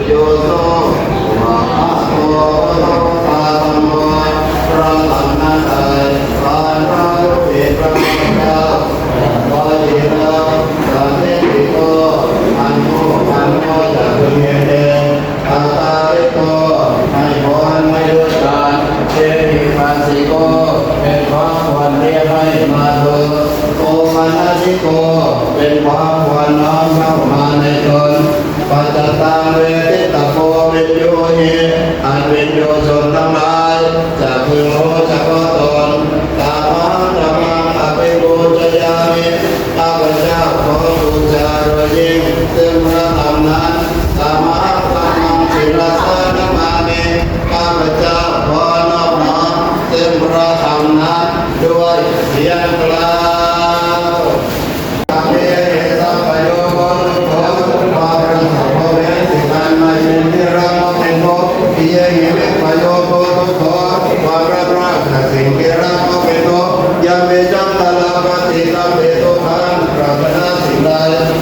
ໂຍໂສ ພະຄະວະໂຕ ອະລະຫະໂຕ ສຳມາສຳພຸດທະສະ ພະສະຫວັນນະໄຕ ບານພະລູກເອກພະພຸດທະເຈົ້າ ວະຊິລະ ສະເສດທິໂກ ອັນໂມ ອັນໂມ ຈະເປັນເອງ ອາກາລິໂກ ໃຫ້ພອນໃຫ້ດ້ວຍການ ເອຫິປັດສິໂກ ເປັນຄວາມຄວນທີ່ໃຫ້ມາເທີດ ໂອປະນະສິໂກ ເປັນຄວາມຄວນນ້ອມເຂົ້າມາໃນຕົນ ປັດຈະຕັງ ເວທິຕະໂພ ວິນຢູຫິ ອັນວິນຍູຊົນທັງຫຼາຍ ຈະເພິ່ງຮູ້ສະເພາະຕົນ ຕະມະຫັງ ຕະມະຫັງ ອະພິປູຈະຍາມິ ຂ້າພະເຈົ້າຂໍບູຊາໂດຍຍິ່ງ ຊຶ່ງພະທຳນັ້ນ ຕະມະຫັງ ຕະມະຫັງ ສິລະສາ ນະມາມິ ຂ້າພະເຈົ້າຂໍນອບນ້ອມ ຊຶ່ງພະທຳນັ້ນ ດ້ວຍສຽງການ ສະເພ ເຫ ສັບພະໂຍໂກທຸກໂຂ ຄວາມລັກສະພະເວນຊິການໄມ່ເປັນທີ່ລັກບໍ່ເປັນທຸກ ເພ ເຫ ວິປະໂຍໂກທຸກໂຂ ຄວາມລັກລາກສະສິ່ງທີ່ລັກບໍ່ເປັນທຸກ ຍາເມ ຈັງ ຕະລະປະຕິກຳເມ ທຸກຂັງ ປາດຖະໜາສິ່ງໃດ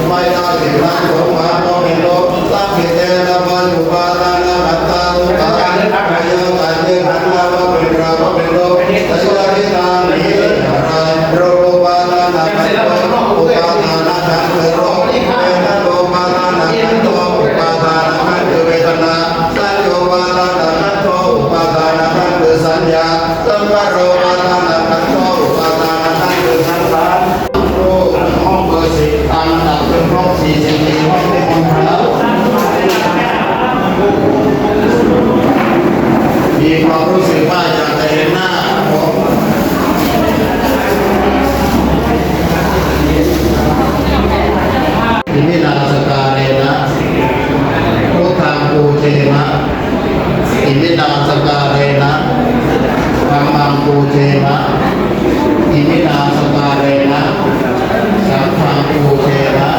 ໄມ່ໄດ້ສິ່ງນັ້ນ ສົມຫວັງບໍ່ເປັນທຸກ ສັງກິເຕນະ ປັດຈຸປາທານະຂັນທາ ທຸກຂັງ ພະຍາການເວທະນາ ບໍ່ເປັນກາ ບໍ່ເປັນໂລກ ໄຊຍະນິທານ ມີອາໄລ ໂລກອຸປາທານະຂັນ ໂລກອຸປາທານະຂັນ ຄືໂລກ ເວທະນາ ໂລກອຸປາທານະຂັນ ໂລກອຸປາທານະຂັນ ຄືເວທະນາ ສັນຍາ ໂລກອຸປາທານະຂັນ ໂລກອຸປາທານະຂັນ ຄືສັນຍາ ສັງຂານ ໂລກອຸປາທານະຂັນ ໂລກອຸປາທານະຂັນ ຄືສັງຂານ ໂລກຫ້ອງເບີສິບ ຕາມລຳດັບຈົນຄົບສີ່ສິບປີ ຫ້ອງເປັນຂອງເຮົາ ມີຄວາມຮູ້ສຶກວ່າຢາກຈະເຫັນໜ້າຂອງ ອິມິນາສະກາເຣນະ ພຸດທັງປູເຈມະ ອິມິນາສະກາເຣນະ ທຳມັງປູເຈມະ ອິມິນາສະກາເຣນະ ສັງຄັງປູເຈມະ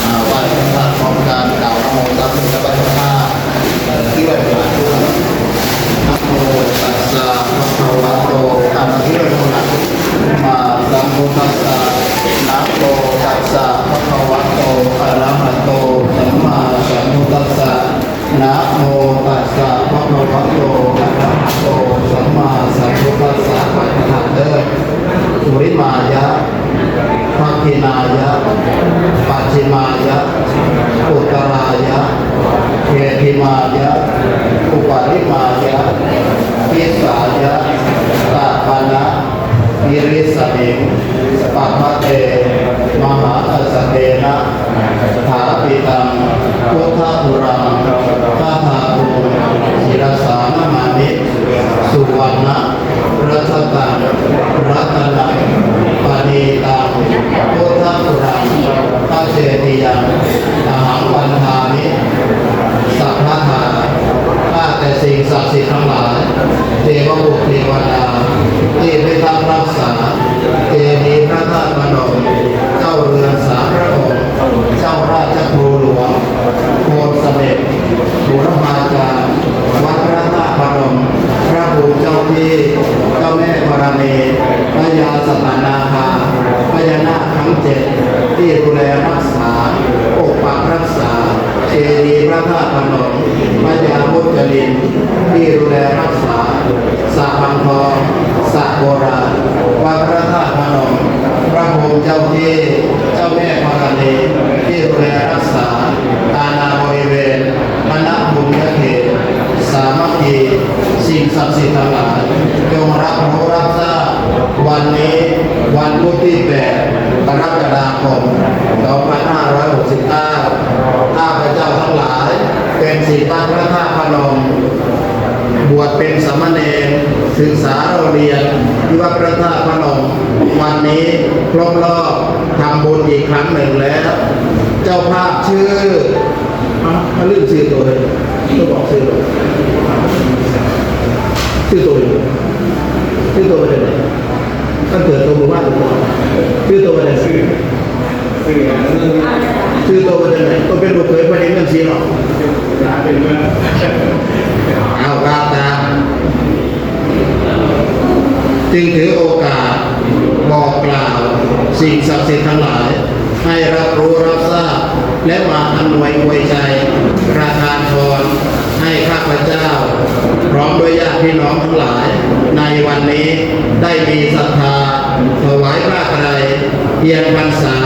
ອ່າ ໄຫວ້ພະທາດພ້ອມກັນ ກ່າວນະໂມຕັດສະ ພະຄະວະໂຕ ເອີ ທີ່ໄຫວ້ພະທາດ ນະໂມຕັດສະ ພະຄະວະໂຕ ອັນທີ່ໄຫວ້ພະທາດ ມາສຳພຸດທັດສະ ນະໂມຕັດສະ ພະຄະວະໂຕ ອະລະຫະໂຕ ສຳມາສຳພຸດທັດສະ ນະໂມຕັດສະ ພະຄະວະໂຕ ອະລະຫະໂຕ ສຳມາສຳພຸດທັດສະ ໄຫວ້ພະທາດເດີ ປຸລິມາຍະ ທັກຂິນາຍະ ປັດຈິມາຍະ ອຸດຕະລາຍະ ເຄທິມາຍະ ອຸປະລິມາຍະ ທິສາຍະ ຕາປະນະ ກິຣິສະມິງ ປະພະເຕ ມະຫາກັດສະເປນະ ຖາປິຕັງ ພຸດທະປູຣັງ ຄະຖາກຸງ ສິລະສານະມາມິ ສຸວັນນະ ຣັດຕະຕັງ ຣັດຕະນັງ ປະນີຕັງ ພຸດທະປູຣັງ ພະເຈຕິຍັງ ອະຫັງວັນທາມິ ສັກທາທາ ຂ້າແຕ່ສິ່ງສັກສິດທັງຫຼາຍ ເທວະບຸດເທວະດາ ທີ່ພິທັກຮັກສາ ເຈດີພະທາດພະນົມ ເຈົ້າເຮືອນສາມພະອົງ ເຈົ້າລາຊະພູຫຼວງ ໂພນສະເດັດ ບູລະພາຈານ ວັດພະທາດພະນົມ ພະພູມເຈົ້າທີ່ ເຈົ້າແມ່ທໍລະນີ ພະຍາສັດຕະນາຄາ ພະຍານາກທັງເຈັດ ທີ່ດູແລຮັກສາ ປົກປັກຮັກສາ ເຈດີພະທາດພະນົມ ພະຍາມຸດຈະລິນ ທີ່ດູແລຮັກສາ ສະພັງທອງ ສະໂບຣານ ວັດພະທາດພະນົມ ພະພູມເຈົ້າທີ່ ເຈົ້າແມ່ທໍລະນີ ທີ່ດູແລຮັກສາ ອານາບໍລິເວນ ຄະນະບຸນຍະເຂດ ສາມັກຄີ ສິ່ງສັກສິດທັງຫຼາຍ ຈົ່ງຮັບຮູ້ຮັບຊາບ ວັນນີ້ ວັນພຸດທີແປດ ກໍລະກະດາຄົມ ສອງພັນຫ້າຮ້ອຍຫົກສິບເກົ້າ ຂ້າພະເຈົ້າທັງຫຼາຍ ເປັນສິດວັດພະທາດພະນົມ ບວດເປັນສາມະເນນ ສຶກສາເລົ່າຮຽນທີ່ວັດພະທາດພະນົມ ວັນນີ້ຄົບຮອບທຳບຸນອີກຄັ້ງໜຶ່ງແລ້ວ ເຈົ້າພາບຊື່ ອ້າວ ລືມຊື່ໂຕເລີຍ. ຕົວບອກຊື່ ຊື່ໂຕຢູ່ ຊື່ໂຕໄປຈັ່ງໃດ? ມັນເປີດໂຕໝູ່ບ້ານຕົວ ຊື່ໂຕໄປຈັ່ງໃດ? ຊື່ ຊື່ຫຍັງ? ຊື່ໂຕໄປຈັ່ງໃດ? ໂຕເປັນລູກເຂີຍພໍ່ໃຫຍ່ເມືອງສີເນາະ ເປັນເມືອງ ເອົາວ່າຕາມ ຈຶ່ງຖືໂອກາດບອກກ່າວສິ່ງສັກສິດທັງຫຼາຍ ໃຫ້ຮັບຮູ້ຮັບຊາບ ແລະ ມາອຳນວຍອວຍໄຊ ປະທານພອນໃຫ້ຂ້າພະເຈົ້າ ພ້ອມດ້ວຍຍາດພີ່ນ້ອງທັງຫຼາຍ ໃນວັນນີ້ໄດ້ມີສັດທາຖວາຍຜ້າໄຕຣ ພຽນພັນສາ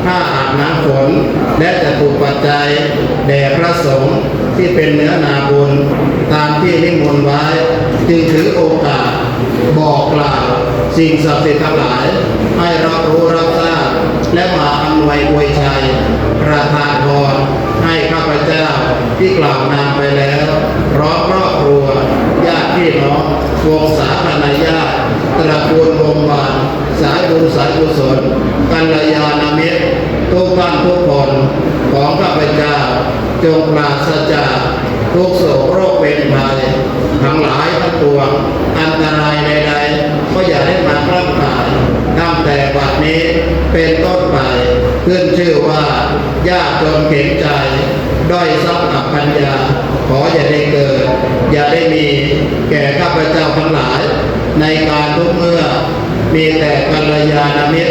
ຜ້າອາບນ້ຳຝົນ ແລະ ຈະຕຸປັດໄຈ ແດ່ພະສົງທີ່ເປັນເນື້ອນາບຸນ ຕາມທີ່ນິມົນໄວ້ ຈຶ່ງຖືໂອກາດ ບອກກ່າວສິ່ງສັກສິດທັງຫຼາຍ ໃຫ້ຮັບຮູ້ຮັບຊາບ ແລະ ມາອຳນວຍອວຍໄຊ ປະທານພອນໃຫ້ຂ້າພະເຈົ້າທີ່ກ່າວນາມໄປແລ້ວ ພ້ອມຄອບຄົວ ຍາດພີ່ນ້ອງ ວົງສາຄະນະຍາດ ຕະກູນວົງວານ ສາຍບຸນສາຍກຸສົນ ກັນລະຍານະມິດ ທຸກທ່ານທຸກຄົນຂອງຂ້າພະເຈົ້າ ຈົ່ງປາສະຈາກທຸກໂສກໂລກເວນໄພທັງຫຼາຍທັງປວງ ອັນຕະລາຍໃດໆ ກໍຢ່າໄດ້ມາຄ້ຳກາຍ ນັບແຕ່ບັດນີ້ເປັນຕົ້ນໄປ ຂຶ້ນຊື່ວ່າຍາກຈົນເຂັນໃຈ ດ້ອຍຊັບກັບປັນຍາ ຂໍຢ່າໄດ້ເກີດ ຢ່າໄດ້ມີ ແກ່ຂ້າພະເຈົ້າທັງຫຼາຍ ໃນການທຸກເມື່ອ ມີແຕ່ກັນລະຍານະມິດ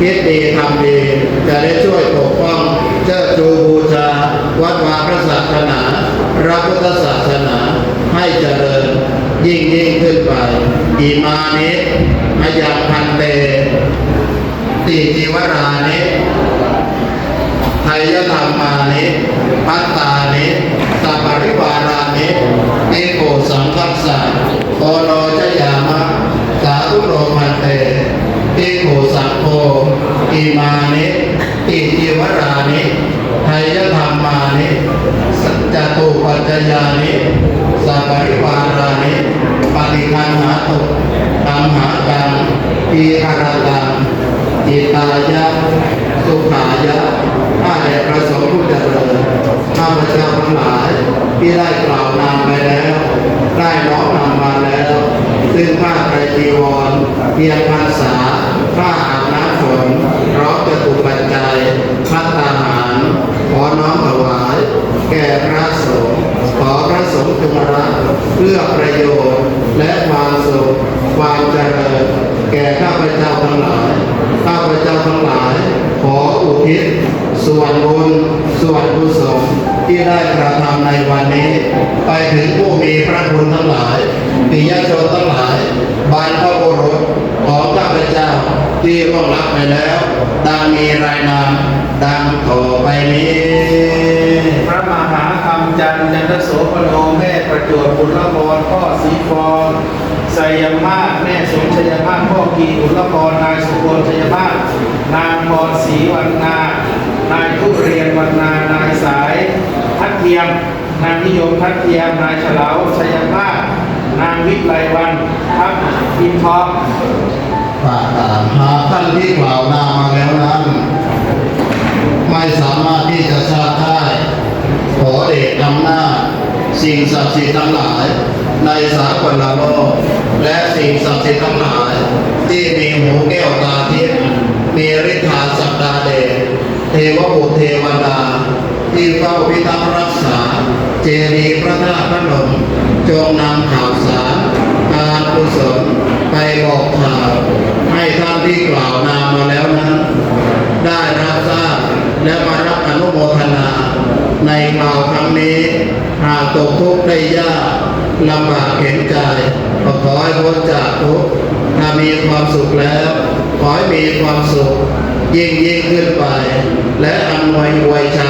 ຄິດດີທຳດີ ຈະໄດ້ຊ່ວຍປົກປ້ອງ ເຊີດຊູບູຊາ ວັດວາພະສາສະໜາ ພະພຸດທະສາສະໜາ ໃຫ້ຈະເລີນຍິ່ງໆຂຶ້ນໄປ. ອິມານິ ມະຍັງພັນເຕ ຕິຈີວະຣານິ ໄທຍະທຳມານິ ພັດຕານິ ສະປະລິວາຣານິ ຕິກຂຸສັງຄັດສະ ໂອໂນຊະຍາມະ ສາທຸໂນພັນເຕ ຕິກຂຸສັງໂຄ ອິມານິ ຕິຈີວະຣານິ ໄທຍະທຳມານິ ຈະຕຸປັດຈະຍານິ ສະປະລິວາຣານິ ປະຕິຄັນຫາຕຸ ຄັງຫາກັງ ທີຄະຣະຕັງ ຫິຕາຍະ ສຸຂາຍະ ຂ້າແດ່ພະສົງຜູ້ຈະເລີນ ຂ້າພະເຈົ້າທັງຫຼາຍທີ່ໄດ້ກ່າວນາມໄປແລ້ວ ໄດ້ນ້ອມນຳມາແລ້ວ ຊຶ່ງຜ້າໄຕຣຈີວອນ ພຽນພັນສາ ຜ້າອາບນ້ຳຝົນ ພ້ອມຈະຕຸປັດໄຈ ພັດຕາຫານ ຂໍນ້ອມຖວາຍແກ່ພະສົງ ຂໍພະສົງຈົ່ງຮັບເພື່ອປະໂຫຍດ ແລະ ຄວາມສຸກ ຄວາມຈະເລີນ ແກ່ຂ້າພະເຈົ້າທັງຫຼາຍ ຂ້າພະເຈົ້າທັງຫຼາຍ ຂໍອຸທິດສ່ວນບຸນ ສ່ວນກຸສົນທີ່ໄດ້ກະທຳໃນວັນນີ້ ໄປເຖິງຜູ້ມີພະຄຸນທັງຫຼາຍ ປິຍະຊົນທັງຫຼາຍ ບັນພະບຸລຸດຂອງຂ້າພະເຈົ້າທີ່ລ່ວງລັບໄປແລ້ວ ດັ່ງມີລາຍນາມ ດັ່ງຕໍ່ໄປນີ້. ພະມະຫາຄຳຈັນ ຈັນທະໂສພະໂນ ແມ່ປະຈວບ ກຸນລະຄອນ ພໍ່ສີຟອງ ໄຊຍະມາດ ແມ່ສົມໄຊຍະມາດ ພໍ່ກີ່ກຸນລະຄອນ ນາຍສຸຄົນໄຊຍະມາດ ນາງພອນສີວັນນາ ນາຍທຸລຽນວັນນາ ນາຍສາຍທັດທຽມ ນາງນິຍົມທັດທຽມ ນາຍສະເຫຼົາໄຊຍະມາດ ນາງວິໄລວັນ ທັບອິນທອງ. ຫາກທ່ານທີ່ກ່າວນາມມາແລ້ວນັ້ນ ໄມ່ສາມາດທີ່ຈະຊາກໄດ້ ຂໍເດດອຳນາດ ສິ່ງສັກສິດທັງຫຼາຍໃນສາກົນລະໂລກ ແລະ ສິ່ງສັກສິດທັງຫຼາຍທີ່ມີຫູແກ້ວຕາທິບ ມີລິດທາສັກດາເດດ ເທວະບຸດເທວະດາ ທີ່ເຝົ້າພິທັກຮັກສາ ເຈດີພະທາດພະນົມ ຈົ່ງນຳຂ່າວສານການກຸສົນໄປບອກຂ່າວ ໃຫ້ທ່ານທີ່ກ່າວນາມມາແລ້ວນັ້ນ ໄດ້ຮັບຊາບ ແລະ ມາຮັບອະນຸໂມທະນາໃນຄາວຄັ້ງນີ້. ຫາກຕົກທຸກໄດ້ຍາກ ລຳບາກເຂັນໃຈ ກໍຂໍໃຫ້ພົ້ນຈາກທຸກ ຖ້າມີຄວາມສຸກແລ້ວ ຂໍໃຫ້ມີຄວາມສຸກຍິ່ງໆຂຶ້ນໄປ ແລະ ອຳນວຍອວຍໄຊ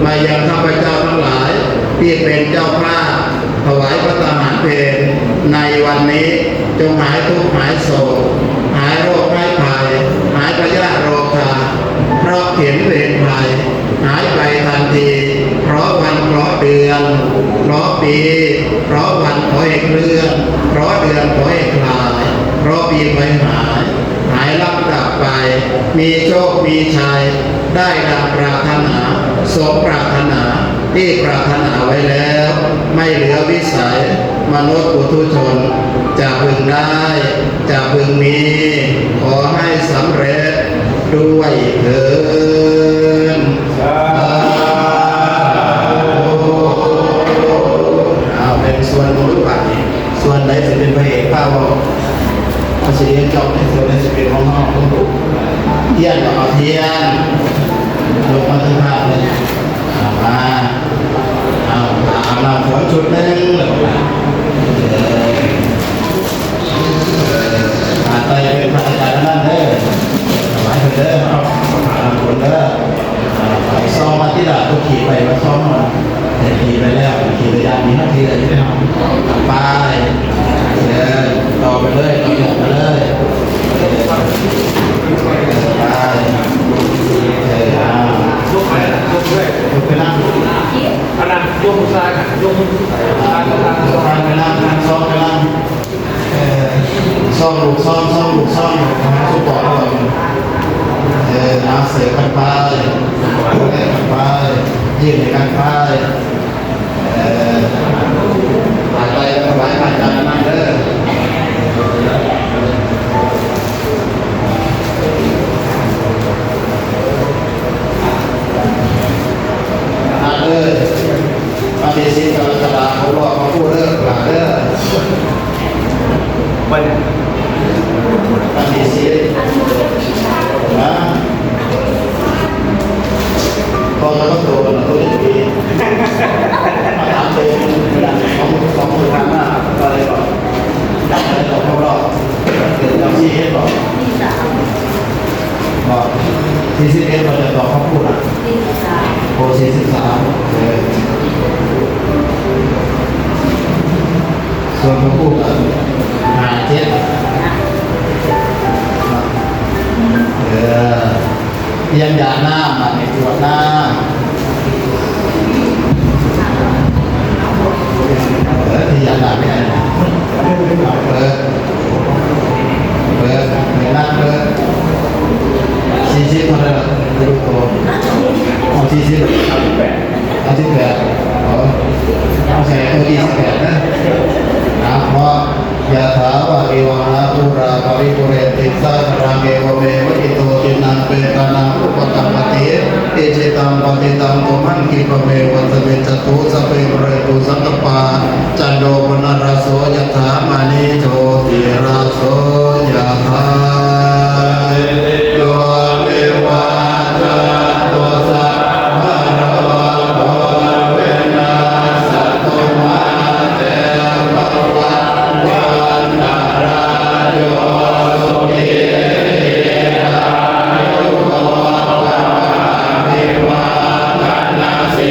ມາຍັງຂ້າພະເຈົ້າທັງຫຼາຍ ທີ່ເປັນເຈົ້າພາບຖວາຍພັດຕາຫານເພນໃນວັນນີ້ ຈົ່ງຫາຍທຸກຫາຍໂສກ ຫາຍໂລກຫາຍໄພ ຫາຍພະຍາດໂລຄາ ເພາະເຂັນເວນໄພ ຫາຍໄປທັນທີ ເພາະວັນເພາະເດືອນ ເພາະປີ ເພາະວັນຂໍໃຫ້ເຄື່ອນ ເພາະເດືອນຂໍໃຫ້ຄລາຍ ເພາະປີຂໍໃຫ້ຫາຍ ຫາຍລຳດັບໄປ ມີໂຊກມີໄຊ ໄດ້ດັ່ງປາດຖະໜາ ສົມປາດຖະໜາທີ່ປາດຖະໜາໄວ້ແລ້ວ ມະນຸດປຸຖຸຊົນ ຈະເພິ່ງໄດ້ ຈະເພິ່ງມີ ຂໍໃຫ້ສຳເລັດດ້ວຍເທີ້ນ ສາທຸ. ເອົາ ແບ່ງສ່ວນເບິ່ງບາດນີ້ ສ່ວນໃດຊິເປັນພະເອກພາເວົ້າ ເອົາຊິລຽນຈອບໃນສ່ວນໃດຊິເປັນຂອງເຮົາ ຂອງລູກ ທຽນກໍເອົາທຽນ ຍົກມາເທິງພາບເລີຍ ເອົາມາ ເອົາ ອາບນ້ຳຝົນຊຸດໜຶ່ງ ແລ້ວກໍ ເອີ ເອີ ອາໄຕເປັນພະອາຈານນັ້ນເດີ ຖວາຍເພິ່ນເດີ ເອົາ ອາບນ້ຳຝົນເດີ ເອົາ ໄປສ່ອງມາຕິລະ ຕົກຂີ້ໄປ ມາສ່ອງມາ ເອີ ຂີ້ໄປແລ້ວ ຂີ້ໄປຢ່າງດີ ເຮົາຂີ້ໄດ້ຢູ່ເດ້ເຮົາ ໄປ ເອີ ຕໍ່ໄປເລີຍ ຕໍ່ໄປເລີຍ ເອີ ໄປ ເອີ ເອົາ ລຸກໄປ ລຸກໄປ ລຸກໄປນັ່ງ ອັນນັ້ນຍົກມືຊ້າຍ ຍົກມືຊ້າຍ ໄປ ໄປນັ່ງ ນັ່ງ ຊອກໄປນັ່ງ ເອີ ຊອກລູກຊອກ ຊອກລູກຊອກ ຫາສຸປອດ ເອີ ເອົາເສີກັນໄປ ແລກກັນໄປ ຍື່ນໃຫ້ກັນໄປ ເອີ ອາໄຕຖວາຍພະອາຈານນັ້ນເດີ ອາເອີຍ ວັນທີສິບກໍລະກະດາ ຄົບຮອບຂອງຜູ້ເລີກຫຼາຍເດີ ວັນ ວັນທີສິບນະ ພໍລະໂຕນະ ໂຕນີ້ດີ ມາຖາມໂຕ ຂອງ ຂອງຜູ້ຜ່ານມາ ວ່າໄດ້ບໍ່ ຈຳໄດ້ບໍ່ ຄົບຮອບ ເປັນຈຳສີ່ເຮັດບໍ່? ບໍ່ ສີ່ສິບເອັດບໍ່ ຈະຕອບຄຳພູດນະ? ສີ່ສິບສາມ ໂອ້ ສີ່ສິບສາມ ເອີ ສ່ວນຄຳພູດກໍຫ້າເຈັດ ເອີ ປ່ຽນຢາດນ້ຳ ບາດນີ້ກວດນ້ຳ ເອີ ທີ່ຢາດນ້ຳນີ້ ເອີ ເປີດ ເປີດ ເປີດນັບ ເປີດ ສີ່ສິບເທົ່າໃດລະ ໄດ້ລູກໂຕ ເອົາສີ່ສິບ ເອົາສິບແປດ ເອົາ ເອົາໃສ່ໂຕທີ່ສິບແປດເດີ ເອົາ ເພາະ ຍະຖາວາລິວະຫາປູລາ ປະລິປູເຣນຕິ ສາຄະລັງ ເອວະເມວະ ອິໂຕ ທິນນະ ເປຕານັງ ອຸປະກັບປະຕິ ອິຊິຕັງ ປັດຕິຕັງ ຕຸມຫັງ ຂິບປະເມວະ ສະມິດສະຕຸ ສັບເພ ປະເຣນຕຸ ສັງກັບປາ ຈັນໂທ ປະນະລະໂສ ຍະຖາ ມະນີ ໂຊຕິລະໂສ ຍະຖາ ໂຍ ວິວັດທັນຕຸ ສະບະໂລໂຄ ວິນາສະຕຸ ມາ ເຕ ພະວັດ ວັນຕະລາໂຍ ສຸຂີ ທີ ຄາ ຍຸ ໂກ ພະວະ ອະພິວາທະນະ ສະ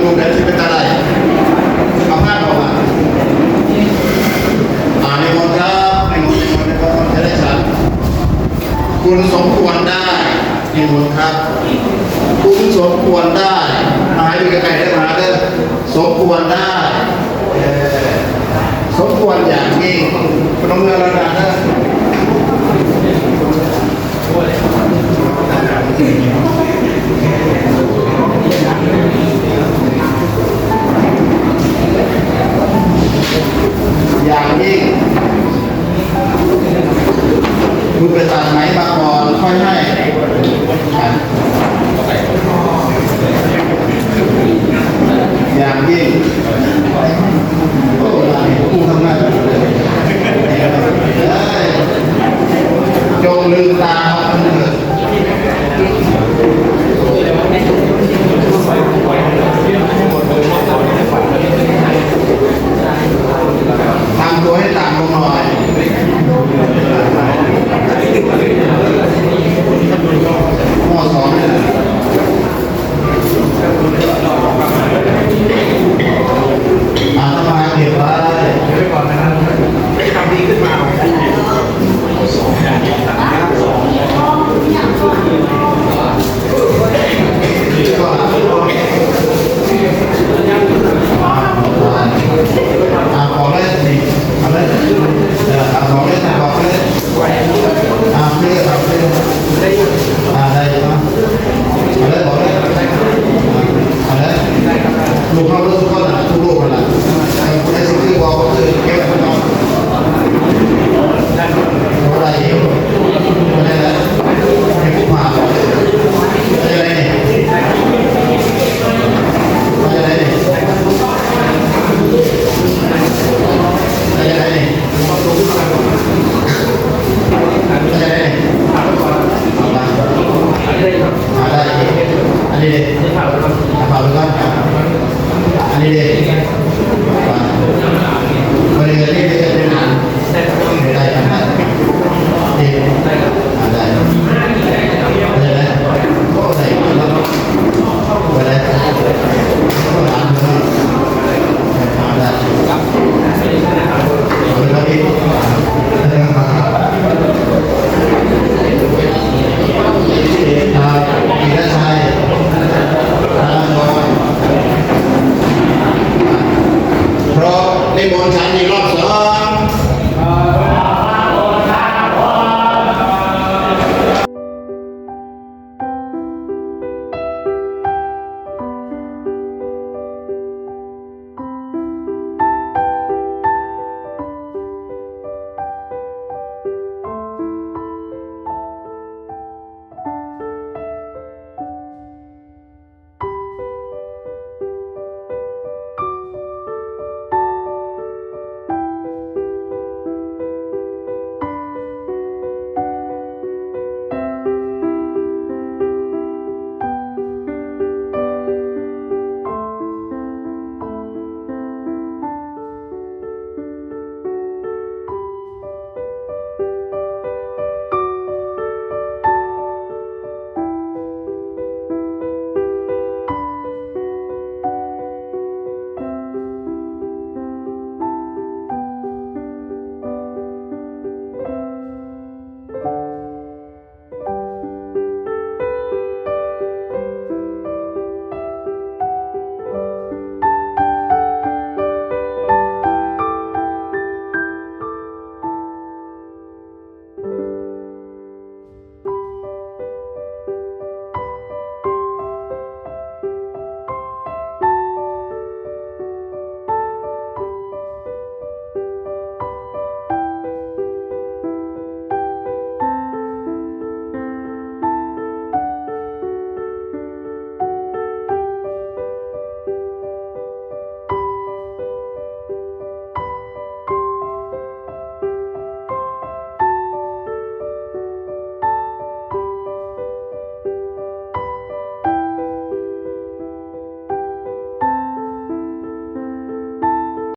ຮູບໃດຊິເປັນຕາໄດ້ ເອົາພາບອອກມາ. ອ່າ ນິມົນຄັບ ນິມົນ ນິມົນ ນິມົນ ຈະໄດ້ສັນ ຄຸນສົມຄວນໄດ້ ນິມົນຄັບ ຄຸນສົມຄວນໄດ້ ມາໃຫ້ຢູ່ໃກ້ໆເດີ ມາເດີ ສົມຄວນໄດ້ ເອີ ສົມຄວນຢ່າງຍິ່ງ ພະນົມມືລະນະເດີ. ຢ່າງຍິ່ງ ຄຸນໄປຕັດໄໝມາກ່ອນ ຄ່ອຍໃຫ້ ຢ່າງຍິ່ງ ໂອ້ ຫຼາຍຜູ້ທຳງານ ຈົ່ງລືມຕາ ທຳຕົວໃຫ້ຕ່ຳລົງໜ້ອຍ ຂໍ້ສອງ ອາດຕະມາເກັບໄວ້ ເກັບໄວ້ກ່ອນນະຄັບ ໄດ້ຄຳດີຂຶ້ນມາ ອາ ບອກເລີຍ ເອົາເລີຍ ເອີ ອາ ບອກເລີຍ ບອກເລີຍ ອາ ເລີຍ ເອົາເລີຍ ອາ ໄດ້ຢູ່ເນາະ ເອົາເລີຍ ບອກເລີຍ ເອົາເລີຍ ລູກເຮົາເບິດທຸກຄົນນະ ທຸກລູກຫັ້ນລະ ເອີ ຜູ້ໃດຊິຄືບອກ ຄືເກັບໄວ້ກ່ອນ ບໍ່ໄດ້ອີກ ບໍ່ໄດ້ແລ້ວ ເປັນຜູ້ພາ ເປັນຈັ່ງໃດນີ້ ເປັນຈັ່ງໃດນີ້ ເປັນຈັ່ງໃດນີ້ ອັນນີ້ເດ ເອົາເອົາໄປກ່ອນ ອັນນີ້ເດ